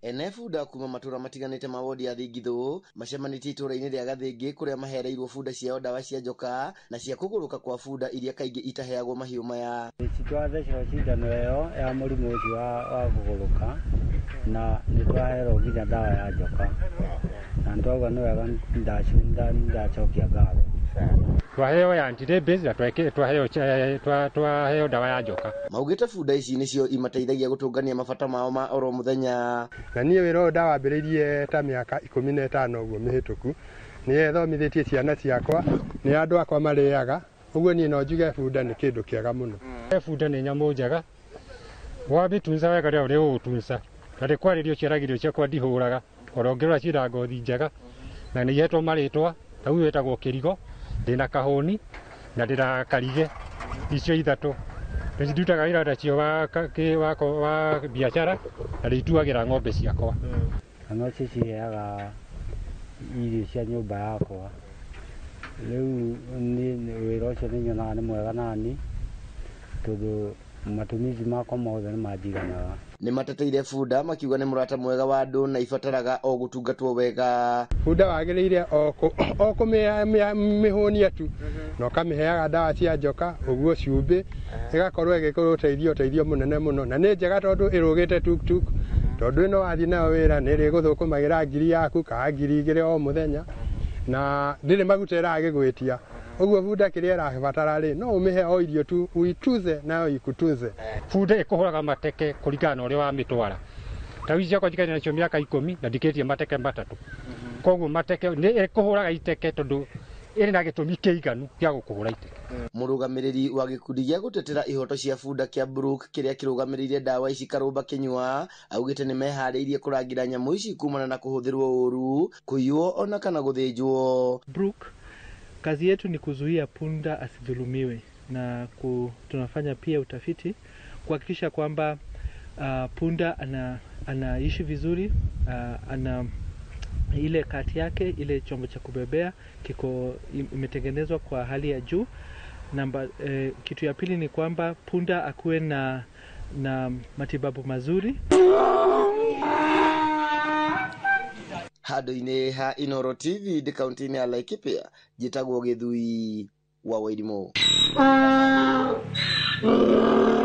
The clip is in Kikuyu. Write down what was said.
Ene bunda kuma matura matiganite ma wodi ya Thingithũ macemanĩtie itũra-inĩ rĩa Gathĩngĩ kũrĩa mahereirwo bunda ciao ndawa cia njoka na cia kũgũrũka kwa bunda iria kaingĩ itaheagwo mahiũ maya. Twathecwo cindano ĩyo ya mũrimũ ũcio wa kũgũrũka na nĩtwaherwo nginya ndawa ya njoka na nĩtwauga nĩ wega ndacokia ngatho. Twaheo ya anti-rabies na twaheo ndawa ya njoka. Maugĩte bunda ici nĩcio imateithagia gũtũngania mabata mao ma oro mũthenya. Na niĩ wĩra ũyũ ndawambĩrĩirie ta mĩaka 15 ũguo mĩhĩtũku, nĩethomithĩtie ciana ciakwa, nĩ andũ akwa marĩaga, ũguo niĩ no njuge bunda nĩ kĩndũ kĩega mũno. Bunda nĩ nyamũ njega, wamĩtunza wega rĩrĩa ũrĩ ũgũtunza, na ndĩkwarĩrio ciaragĩrio ciakwa ndihũraga, ona ũngĩrora ciĩna ngothi njega, na nĩ ihetwo marĩtwa, ta ũyũ wĩtagwo kĩrigo, ndĩna kahũni na ndĩna karige, icio ithatũ nĩndutaga wĩra nacio wa biacara na nĩituagĩra ng'ombe ciakwa. Na no ciciheaga irio cia nyũmba yakwa. Rĩu wĩra ũcio nĩ nyonaga nĩ mwega nani tondũ matumizi makwa mothe nĩ manjiganaga. Nĩ mateteire bunda makiuga nĩ mũrata mwega wa andũ na ibataraga o gũtungatwo wega. Bunda wagĩrĩire o kũmĩhũnia tu na ũkamĩheaga ndawa cia njoka ũguo cumbĩ ĩgakorwo ĩgĩkũrwo ũteithio mũnene mũno na nĩ njega tondũ ĩrũgĩte tuk-tuk tondũ ĩno wathiĩ nayo wĩra nĩ ĩrĩgũthũkũmagĩra 1,000 yaku kana 2,000 o mũthenya na ndĩrĩ maguta ĩragĩgwĩtia. Ũguo bunda kĩrĩa ĩrabatara rĩ no ũmĩhe o irio tu uituze nayo ikutuze. Bunda ĩkũhũraga mateke kũringana na ũrĩa wamĩtwara. Ta ici ciakwa njikarĩte nacio mĩaka 10 na ndikĩtie mateke 3. Koguo mateke nĩ ĩkũhũraga iteke tondũ ĩrĩ na gĩtũmi kĩiganu gĩa gũkũhũra iteke. Mũrũgamĩrĩri wa gĩkundi gĩa gũtetera ihoto cia bunda kĩa Brook kĩrĩa kĩrũgamĩrĩire ndawa ici Karũmba Kĩnyua augĩte nĩ meharĩirie kũrangĩra nyamũ ici kumana na kũhũthĩrwo ũru, kũiywo ona kana gũthĩnjwo. Brook, kazi yetu ni kuzuia punda asidhulumiwe na tunafanya pia utafiti kuhakikisha kwamba punda anaishi vizuri, ana ile kati yake, ile chombo cha kubebea kiko imetengenezwa kwa hali ya juu. Namba kitu ya pili ni kwamba punda akuwe na matibabu mazuri. Handũ-inĩ ha Inooro TV ndĩ kaunti-inĩ ya Laikipia, njĩtagwo Gĩthui wa Wairimu.